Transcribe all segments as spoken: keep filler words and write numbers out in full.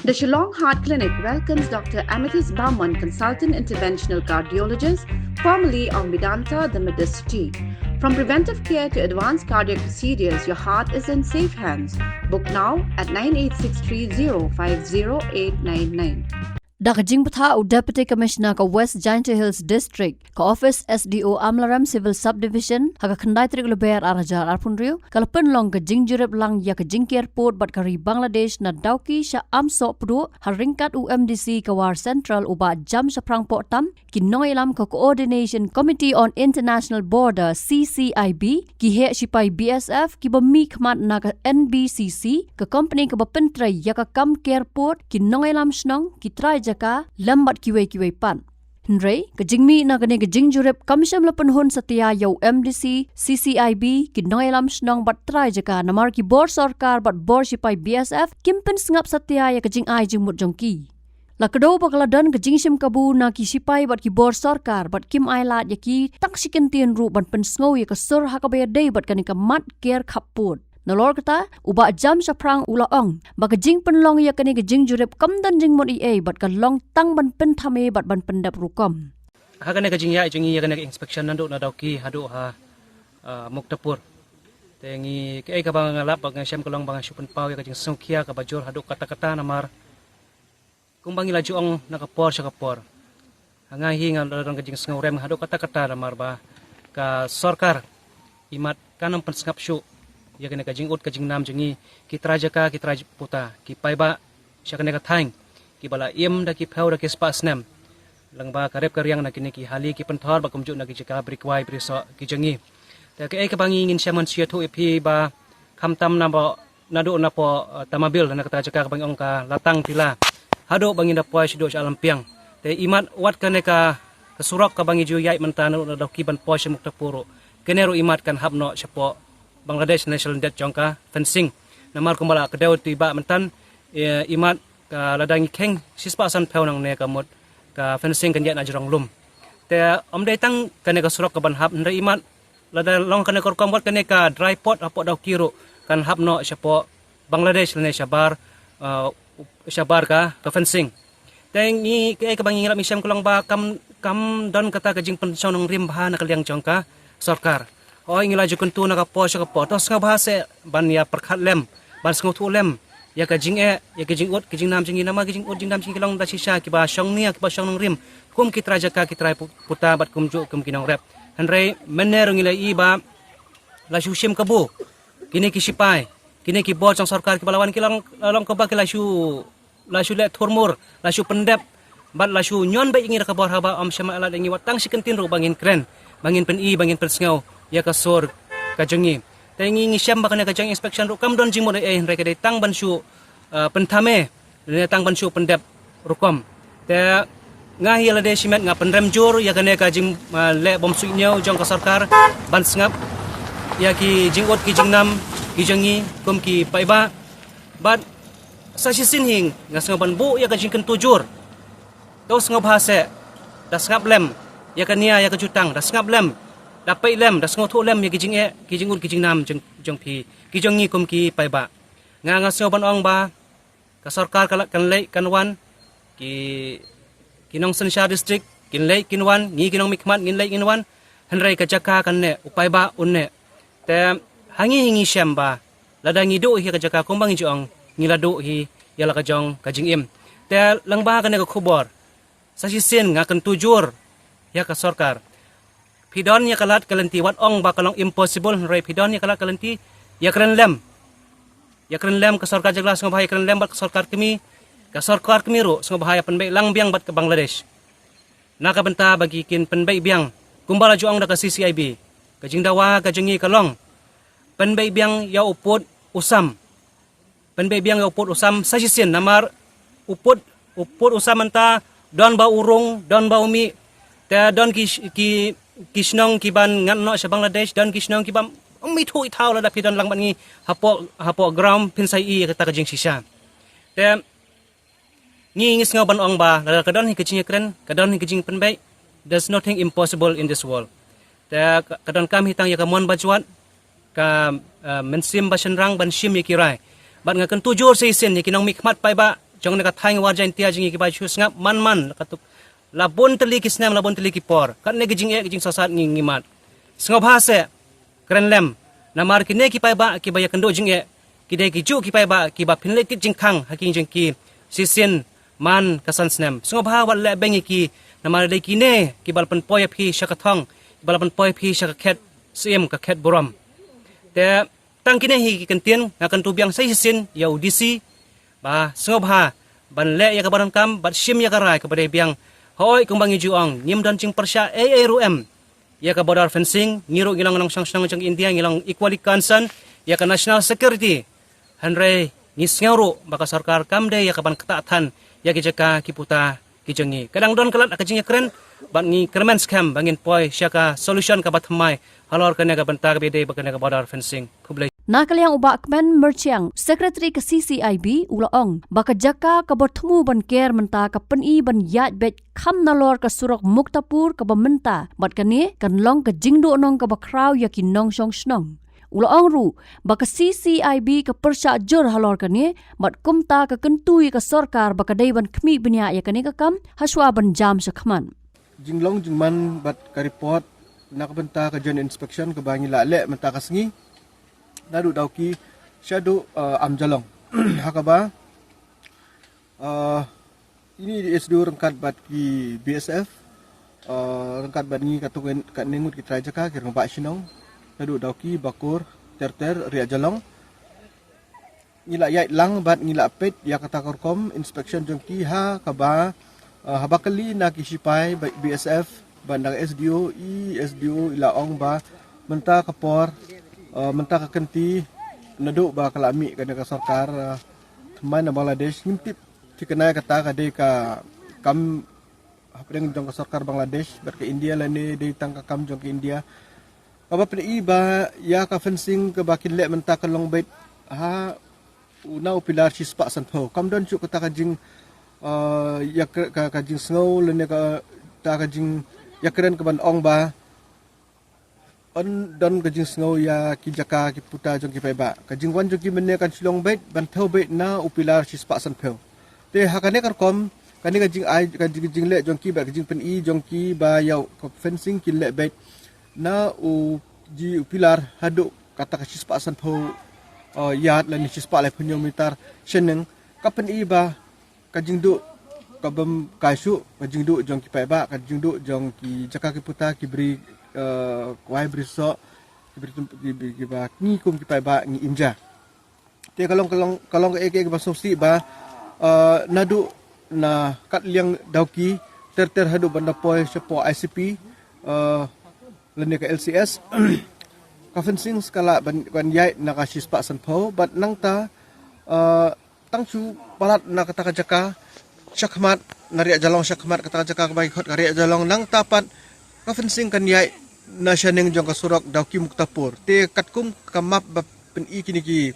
The Shillong Heart Clinic welcomes Doctor Amethyst Barman, Consultant Interventional Cardiologist, formerly of Medanta, the Medicity. From preventive care to advanced cardiac procedures, your heart is in safe hands. Book now at nine eight six three zero five zero eight nine nine. Da ka jingbthah u Deputy Commissioner ka West Jaintia Hills District, ka Office S D O Amlarem Civil Subdivision, ha ka khyndai tarik Lber ar hajar arphew hynriew, ka la pynlong ka jingjurip lang ïa ka jingker pud bad ka ri Bangladesh na Dawki sha Amsohpduh, ha ryngkat u M D C ka War Central u Bah Jamshaphrang Pohtam, ki nongïalam ka Coordination Committee on International Border, C C I B, ki heh shipai B S F, kiba mihkhmat na ka N B C C, ka kompani kaba pyntrei ïa ka kam ker pud, ki nongïalam shnong, ki trai jaka, lem bad kiwei kiwei pat. Hynrei, ka jingmih na kane ka jingjurip kam shym la pynhun satia ïa u M D C, C C I B, ki nongïalam shnong bad trai jaka, namar ki bor sorkar bad bor shipai B S F kim pynsngap satia ïa ka jingai jingmut jong ki. La kdew ba ka la don ka jingshim kabu na ki shipai bad ki bor sorkar bad kim ailad ïa ki tang shi kyntien ruh ban pynsngew ïa ka sur ha kaba ïadei bad kane ka mat ker khap pud. Nalor kata, u Bah Jamshaphrang u la ong ba ka jingpynlong ïa kane ka jingjurip kam don jingmut ei ei bad ka long tang ban pynthame bad ban pyndep rukom. Ha kane ka jingïaid jong ngi ïa kane ka inspection naduh na Dawki haduh ha, ah, Muktapur. Te ngi, kaei kaba nga lap bad nga shem ka long ba nga shu pynpaw ïa ka jingsngewkhia kaba jur haduh katta katta namar kumba ngi la ju ong na ka por sha ka por. Ha nga hi nga la don ka jingsngewrem haduh katta katta namar ba ka sorkar imat kan ym pynsngap shuh ïa kane ka jingud ka jingnam jong ngi, ki trai jaka, ki trai puta, ki paidbah sha kane ka thaiñ, kiba la im da ki phew da ki spah snem. Lyngba ka rep ka riang na kine ki hali ki pynthor bad kumjuh na ki jaka bri kwai bri soh ki jong ngi. Te kaei kaba ngi ngin shem ngan shu ïathuh ïa phi ba khamtam na ba naduh na poh, eh, Tamabil, na kata jaka kaba ngi ong ka Latang Tila, haduh ba ngin da poi shaduh sha Alampiang. Te imat wat kane ka, ka surok kaba ngi ju ïaid mynta naduh na Dawki ban poi sha Muktapur ruh, kane ruh imat kan hap noh shapoh Bangladesh, national debt jong ka fencing. Namar kumba la kdew tu i Bah mynta, eh, imat ka lada ngi kheiñ shispah sanphew nangne ka mut ka fencing kan ïaid na jrong lum. Te ym dei tang kane ka surok kaban hap, hynrei imat lada long kane ka rukom wat kane ka dry port hapoh Dawki ruh kan hap noh shapoh Bangladesh lane shabar, uh, shabar ka, ka fencing. Te ngi, kaei kaba ngi lap ngi shem ka long ba kam, kam don kata ka jingpynshong nongrim bha na ka liang jong ka sorkar. Hooid ngi la ju kyntu na ka por sha ka por, to sngewbha seh ban ïa pyrkhat lem, ban sngewthuh lem ïa ka jingeh, ïa ka jingud ka jingnam jong ngi namar ka jingud jingnam jong ngi ka long da shisha kiba shong nia kiba shong nongrim kum ki trai jaka ki trai pu-, puta bad kumjuh kum ki nongrep. Hynrei mynne ruh ngi la ïohi ba la shu shim kabu kine ki shipai, kine ki bor jong sorkar kiba la wan ki long, long kaba ki la shu, la shu leh thurmur, la shu pyndep bad la shu ñion beit ïa ngi da ka bor haba ym shym la lad ïa ngi wat tang shi kyntien ruh ba ngin kren, ba ngin pyni, ba ngin pynsngew ïa ka sur ka jong ngi. Te ngi, ngi shem ba kane ka jong inspection ruh kam don jingmut ei ei, hynrei ka dei tang ban shu, eh, pynthame, lane tang ban shu pyndep rukom. Te nga hi ïa lade shimet nga pynrem jur ïa kane ka jing, eh, leh bym suidñiew jong ka sorkar ban sngap ïa ki jingud ki jingnam ki jong ngi kum ki paidbah. Bad sa shisien hi nga sngew ban buh ïa ka jingkyntu jur. To sngewbha seh, da sngap lem ïa ka nia ïa ka jutang, da sngap lem, da peit lem, da sngewthuh lem ïa ki jingeh, ki jingud ki jingnam jong, jong phi, ki jong ngi kum ki paidbah. Nga, nga sngew ban ong ba ka sorkar ka la, kan leit kan wan, ki, ki nongsynshar district kin leit kin wan, ngi ki nongmihkhmat ngin leit ngin wan, hynrei ka jaka kan neh, u paidbah un neh. Te ha ngi hi ngi shem ba lada ngi duh hi ka jaka kumba ngi ju ong, ngi la duh hi ïa la ka jong ka jingim. Te lyngba kane ka khubor, sa shisien nga kyntu jur ïa ka sorkar. Phi don ïa ka lad ka lynti, wat ong ba ka long impossible, hynrei phi don ïa ka lad ka lynti ïa kren lem. Ïa kren lem ka sorkar jylla, sngewbha ïa kren lem bad ka sorkar kmie, ka sorkar kmie ruh sngewbha ïa pynbeit lang biang bad ka Bangladesh. Na ka bynta ba ki kin pynbeit biang kumba la ju ong da ka C C I B. Ka jingdawa ka jong ngi ka long pynbeit biang ïa u pud u sam. Pynbeit biang ïa u pud u sam sa shisien namar u pud, u pud u sam mynta don ba u rung, don ba u mih. Te don ki, ki, ki shnong kiban ngat noh sha Bangladesh, don ki shnong kiba ym ithuh ithaw lada phi don lang bad ngi hapoh, hapoh ground phin sa ïohi ïa kata ka jingshisha. Te ngi, ngi sngew ban ong ba lada ka don hi ka jingïakren, ka don hi ka jingpynbeit, there's nothing impossible in this world. Te ka, ka donkam hi tang ïa ka mon bajwat, ka, eh, mynsiem bashynrang ban shim ïa ki rai. Bad nga kyntu jur sa shisien ïa ki nongmihkhmat paidbah jong ne ka thaiñ War Jaintia jong ngi kiba shu sngap man man la katto, la bun tylli ki snem, la bun tylli ki por. Katne ki jingeh ki jingsosat ngi ngi mad. Sngewbha seh, kren lem. Namar kine ki paidbah kiba ïakynduh jingeh ki dei ki juh ki paidbah kiba pynleit kit jingkhang ha ki jong ki shisien man ka san snem. Sngewbha wat leh beng ïa ki, namar dei kine kiba la pynpoi ïa phi sha ka thong, kiba la pynpoi ïa phi sha ka khet syiem, ka khet burom. Te tang kine hi ki kyntien, nga kyntu biang sa shisien ïa u D C ba sngewbha ban leh ïa kaba donkam bad shim ïa ka rai kaba dei biang. Hooid, kumba ngi ju ong, ngim don jingpyrshah ei ei ruh em ïa ka border fencing. Ngi ruh ngi long nongshong shnong jong India, ngi long equally concerned ïa ka national security. Hynrei ngi sngew ruh ba ka sorkar kam dei ïa kaban ktah than ïa ki jaka ki puta ki jong ngi. Ka dang don ka lad ha ka jingïakren bad ngi kyrmen skhem ba ngin poi sha ka solution kaba thymmai halor kane ka bynta kaba dei bad kane ka border fencing. Khublei. Na ka liang u Bah Kmen Myrchiang, Secretary ka C C I B, u la ong ba ka jaka kaba thmu ban ker mynta ka pyni ban ïaid beit kham nalor ka surok Muktapur kaba mynta, bad kane kan long ka jingduhnong kaba khraw ïa ki nongshong shnong. U la ong ruh ba ka C C I B ka pyrshah jur halor kane, bad kumta ka kyntu ïa ka sorkar ba ka dei ban khmih bniah ïa kane ka kam hashwa ban jam shakhmat. Jinglong jingman bad ka report na ka bynta ka joint inspection kaba ngi la leh mynta ka sngi naduh Dawki shaduh, eh, Amjallong. Ha kaba, eh, ini di S D O ryngkat bad ki B S F, eh, ryngkat bad ngi katto katne ngut ki trai jaka, ki rangbah shnong naduh Dawki, Bakur, Terter, Riahjallong. Ngi la ïaid lang bad ngi la peit ïa kata ka rukom inspection jong ki ha kaba, eh, haba kylli na ki shipai ba-, B S F bad na ka S D O, i S D O i la ong ba mynta ka por, eh, mynta ka kynti naduh ba ka la mih kane ka sorkar, eh, thymmai na Bangladesh, ngim tip thikna ïa kata ka dei ka kam hapdeng jong ka sorkar Bangladesh bad ka India lane dei tang ka kam jong ka India. Kaba pyni ba ïa ka fencing kaba kin leh mynta ka long beit ha u, na u pilar shispah sanphew. Kam don shuh kata ka jing, eh, ïa ka, ka, ka jingsngew lane kata ka jingïakren kaban ong ba yn don ka jingsngew ïa ki jaka ki puta jong ki paidbah. Ka jingwan jong ki mynne kan shu long beit ban thew beit na u pilar shispah sanphew. Te ha kane ka rukom, kane ka jingai, ka jing, jingleh jong ki bad ka jingpyni jong ki ba ïa ka fencing kin leh beit na u, ji u pilar haduh kata ka shispah sanphew, eh, yard lane shispah laiphew hynñiew meter shaneng, ka pyni ba ka jingduh ka bym kai shuh, ka jingduh jong ki paidbah, ka jingduh jong ki jaka ki puta, ki bri, eh, kwai bri soh, ki bri tum-, ki bri, kiba ngi kum ki paidbah ngi im ja. Te ka long, ka long, ka long kaei kaei kaba sngewsih ba, eh, naduh na kat liang Dawki, Terter haduh ban da poi shapoh I C P, eh, lane ka L C S. Ka fencing ska lah ban, ban ïaid na ka shispah sanphew, bad nangta, eh, tang shu palat na kata ka jaka shakhmat, na Riahjallong shakhmat, kata ka jaka kaba ki khot ka Riahjallong, nangta pat ka fencing kan ïaid na shaneng jong ka surok Dawki Muktapur. Te katkum ka map ba pyni kine ki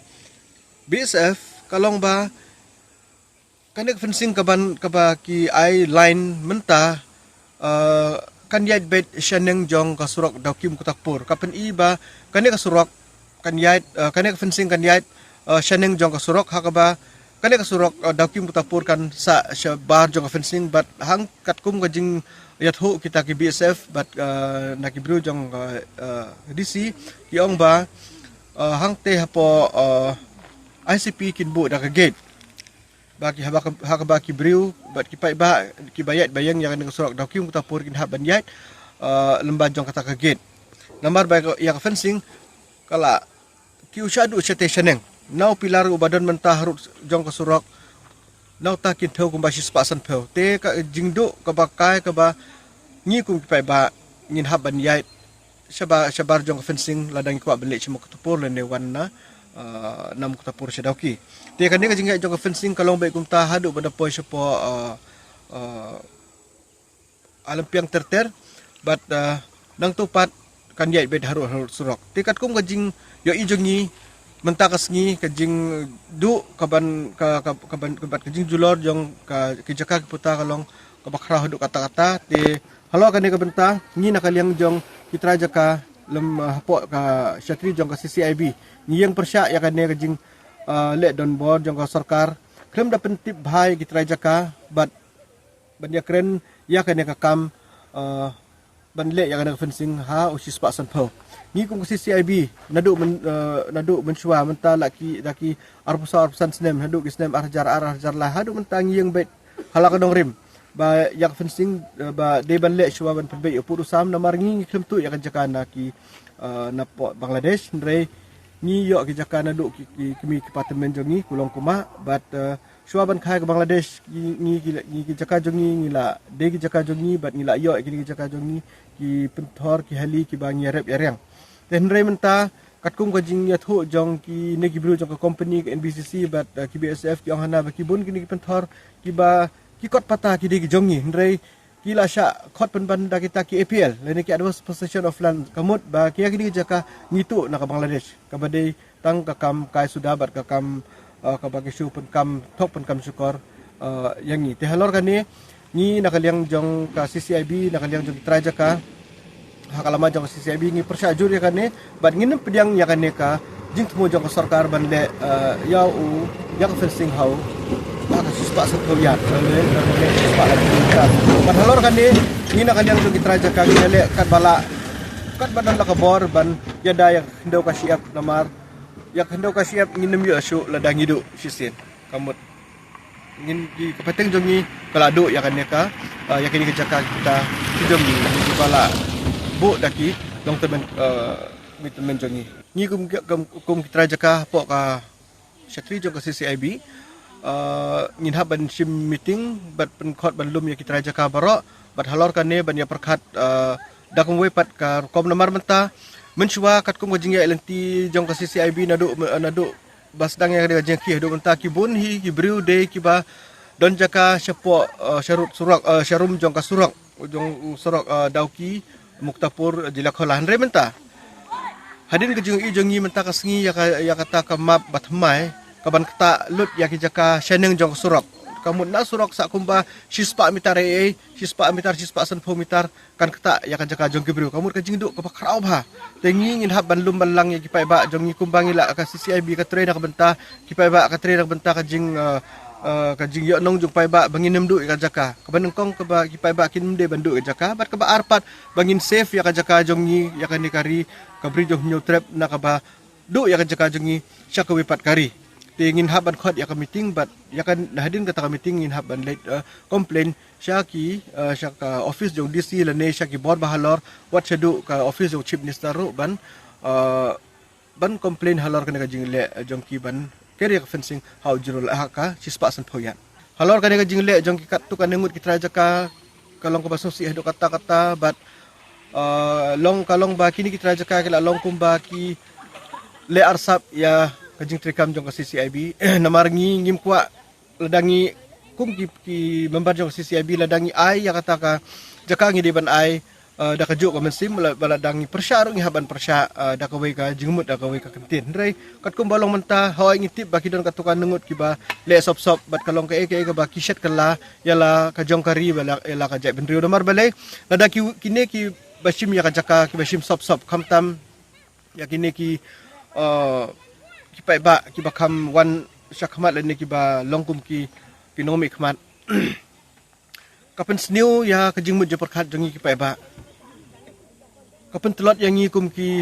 B S F, ka long ba kane ka fencing kaban, kaba ki ai line mynta, eh, kan ïaid beit shaneng jong ka surok Dawki Muktapur. Ka pyni ba kane ka surok kan ïaid, eh, kane ka fencing kan ïaid, eh, shaneng jong ka surok, ha kaba kane ka surok, eh, Dawki Muktapur kan sah shabar jong ka fencing, bad hangta katkum ka jingïathuh kita ki B S F bad, eh, na ki briew jong, eh, eh, D C, ki ong ba, eh, hangta hapoh, eh, I C P kin buh da ka gate. Ba ki haba ka, ha kaba ki briew bad ki paidbah kiba ïaid ba ïeng ïa kane ka surok Dawki Muktapur kin hap ban ïaid, eh, lem bad jong kata ka gate. Namar ba ïa ka fencing ka la kiew shaduh shatei shaneng. Na u pilar uba don mynta harud jong ka surok, nangta kin thew kumba shispah sanphew. Te ka jingduh kaba kai kaba ngi kum ki paidbah ngin hap ban ïaid shabar, shabar jong ka fencing lada ngi kwah ban leit sha Muktapur lane wan na, ah, na Muktapur sha Dawki. Te kane ka jingïaid jong ka fencing ka long beit kumta haduh ban da poi shapoh, ah, ah, Alampiang Terter, bad, ah, nangta pat kan ïaid beit harud harud surok. Te katkum ka jingïohi jong ngi mynta ka sngi, ka jingduh kaban, ka, ka, kaban, kaban, ka jingjulor jong ka, ki jaka ki puta ka long kaba khraw haduh katta katta. Te halor kane ka bynta ngi na ka liang jong ki trai jaka lem, ah, hapoh ka shatri jong ka C C I B ngi ïeng pyrshah ïa kane ka jing, ah, leh donbor jong ka sorkar khlem da pyntip bha ïa ki trai jaka bad ban ïakren ïa kane ka kam, eh, ban leh ïa kane ka fencing ha u shispah sanphew. Ngi kum ka C C I B naduh myn, eh, naduh mynshuwa mynta la ki, da ki arphew saw arphew san snem, haduh ki snem ar hajar ar, ar hajar lai, haduh mynta ngi ïeng beit ha la ka nongrim ba ïa ka fencing, eh, ba dei ban leh shuwa ban pynbeit ïa u pud u sam, namar ngi ngi khlem tuh ïa ka jaka na ki, eh, na poh Bangladesh, hynrei ngi ïoh ki jaka naduh ki, ki kmie ki patmen jong ngi, ku long ku ma, bad, eh, shuwa ban kha ïa ka Bangladesh, ngi, ngi, ki, ngi ki jaka jong ngi, ngi la dei ki jaka jong ngi, bad ngi la ïoh ïa kine ki jaka jong ngi, ki pynthor, ki hali kiba ngi ïarep ïariang. Te hynrei mynta katkum ka jingïathuh jong kine ki briew jong ka company ka N B C C bad, eh, ki B S F, ki ong hana ba ki bun kine ki pynthor kiba ki kot pata ki dei ki jong ngi, hynrei ki la shah khot pynban da kita ki A P L lane ki Adverse Possession of Land, ka mut ba ki, ïa kine ki jaka ngi tuh na ka Bangladesh, kaba dei tang ka kam kai suda bad ka kam, eh, kaba ki shu pynkam thok pynkam shukor, eh, ïa ngi. Te halor kane ngi na ka liang jong ka C C I B, na ka liang jong ki trai jaka ha ka lama jong ka C C I B, ngi pyrshah jur ïa kane bad ngin ym pdiang ïa kane ka jingthmu jong ka sorkar ban leh, eh, ïa u, ïa ka fencing ha u, ha ka shispah sanphew ïar, eh, shispah laiphew ïar. Bad halor kane ngi na ka liang jong ki trai jaka ngi leh katba lah, katba don la ka bor ban ïada ïa ka khyndew ka shyiap, namar ïa ka khyndew ka shyiap ngin ym ïoh shuh lada ngi duh shisien. Ka mut ngin, ki, ka pateng jong ngi ka la duh ïa kane ka, eh, ïa kane ka jaka kita ki jong ngi, kiba la buh da ki longtymmen, eh, kmie tymmen jong ngi. Ngi kum, kum, kum ki trai jaka hapoh ka shatri jong ka C C I B, eh, ngin hap ban shim meeting bad pynkhot ban lum ïa ki trai jaka baroh, bad halor kane ban ïa pyrkhat, eh, da kumwei pat ka rukom, namar mynta mynshuwa katkum ka jingïaid lynti jong ka C C I B naduh, naduh ba sdang ïa ka jingïakhih haduh mynta, ki bun hi ki briew dei kiba don jaka shapoh, eh, sharud surok, eh, sharum jong ka surok, jong u surok, eh, Dawki Muktapur, eh, Jyllakhola. Hynrei mynta hadien ka jingïohi jong ngi mynta ka sngi ïa ka, ïa kata ka map ba thymmai kaban ktah lut ïa ki jaka shaneng jong ka surok. Ka mut na surok sah kumba shispah mitar ei ei, shispah mitar, shispah sanphew mitar, kan ktah ïa ka jaka jong ki briew. Ka mut ka jingduh kaba khraw bha. Te ngi ngin hap ban lum ban lang ïa ki paidbah jong ngi, kumba ngi lah, ka C C I B ka trei na ka bynta ki paidbah, ka trei na ka bynta ka jing, eh, eh, ka jingïohnong jong paidbah ba ngin ym duh ïa ka jaka. Kaba nyngkong kaba ki paidbah kin ym dei ban duh ïa ka jaka, bad kaba ar pat ba ngin save ïa ka jaka jong ngi, ïa kane ka ri, ka Bri jong Hynñiewtrep, na kaba duh ïa ka jaka jong ngi sha kawei pat ka ri. Te ngin hap ban khot ïa ka meeting, bad ïa ka, hadien kata ka meeting ngin hap ban leit, eh, complain sha ki, eh, sha ka office jong D C lane sha ki bor ba halor, wat shaduh ka office jong Chief Minister ruh ban, eh, ban complain halor kane ka jingleh, eh, jong ki ban ker ïa ka fencing ha u jrul, ha ka shispah sanphew ïar. Halor kane ka jingleh jong ki katto katne ngut ki trai jaka, ka long kaba sngewsih haduh katta katta, bad, eh, long, ka long ba kine ki trai jaka ki la long kumba ki leh arsap ïa ka jingtreikam jong ka C C I B. Namar ngi ngim kwah lada ngi kum ki, ki member jong ka C C I B, lada ngi ai ïa kata ka jaka ngi dei ban ai, eh, da kajuh ka mynsiem, la, ba lada ngi pyrshah ruh ngi hap ban pyrshah, eh, da kawei ka jingmut, da kawei ka kyntien. Hynrei katkum ba long mynta, hooid ngi tip ba ki don katto katne ngut kiba leh sop sop, bad ka long kaei kaei kaba ki shet kylla ïa la ka jong ka ri, ba la, ïa la ka jaitbynriew. Namar balei? Lada ki, kine kiba shim ïa ka jaka kiba shim sop sop, khamtam ïa kine ki, eh, ki paidbah kiba kham wan shakhmat lane kiba long kum ki, ki nongmihkhmat, ka pynsniew ïa ka jingmut jingpyrkhat jong ngi ki paidbah. Ka pyntlot ïa ngi kum ki,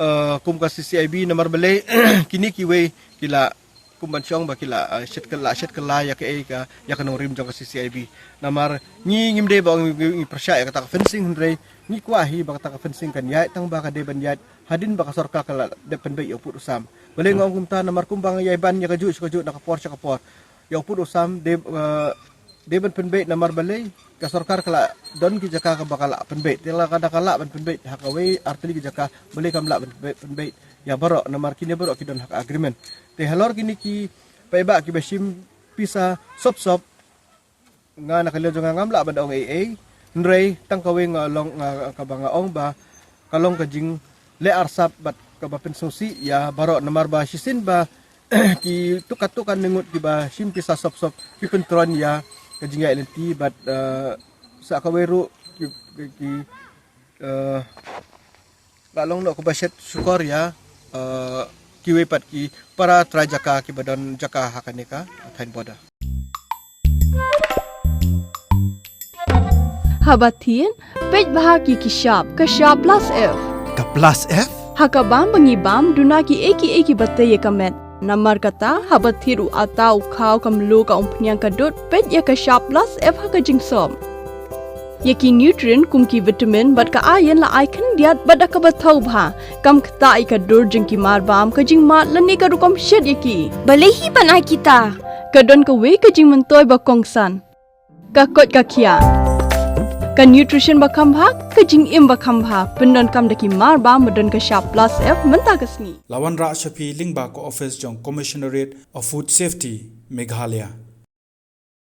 eh, kum ka C C I B, namar balei? Kine kiwei ki la, kum ban shong ba ki la, eh, shet kylla, shet kylla ïa kaei ka, ïa ka nongrim jong ka C C I B. Namar ngi ngim dei ba ngi, ngi, ngi pyrshah ïa kata ka fencing, hynrei ngi kwah hi ba kata ka fencing kan ïaid, tang ba ka dei ban ïaid hadien ba ka sorkar ka la dep pynbeit ïa u pud u sam. Balei nga ong kumta? Namar kumba nga ïai ban ïa kajuh sha kajuh, na ka por sha ka por, ïa u pud u sam dei, eh, dei ban pynbeit, namar balei? Ka sorkar ka la don ki jaka kaba ka la pynbeit. Te lada ka lah ban pynbeit ha kawei ar tylli ki jaka, balei kam lah ban pynbeit, pynbeit ïa baroh? Namar kine baroh ki don ha ka agreement. Te halor kine ki paidbah kiba shim pisa sop sop, nga na ka liang jong nga ngam lah ban ong ei ei, hynrei tang kawei nga long, nga, kaba nga ong ba ka long ka jingleh arsap bad kaba pynsngewsih ïa baroh, namar ba shisien ba ki katto katne ngut kiba shim pisa sop sop ki pyntron ïa ka jingïaid lynti, bad, eh, sa kawei ruh ki, ki, ki, eh, la long noh kaba shet shukor ïa, eh, kiwei pat ki para trai jaka kiba don jaka ha kane ka thaiñ border. Haba thied, peit bha ki ki shap, ka shap plus F. Ka plus F? Ha ka bam ba ngi bam, duna ki ei ki ei ki ba tei ïa ka met. Namar kata, haba thied u ata, u khaw, ka mluh, ka umphniang, ka dud, peit ïa ka shap plus F ha ka jingsop. Ïa ki nutrient kum ki vitamin bad ka iron la ai khyndiat bad da kaba thaw bha. Kam ktah ïa ka dur jong ki mar bam, ka jingmad lane ka rukom shet ïa ki. Balei hi ban ai kita? Ka don kawei ka jingmyntoi ba kongsan. Ka koit ka khiah. Ka nutrition ba kham bha, ka jingim ba kham bha. Pyndonkam da ki mar bam ba don ka shap plus F mynta ka sngi. La wanrah sha phi lyngba ka office jong Commissionerate of Food Safety, Meghalaya.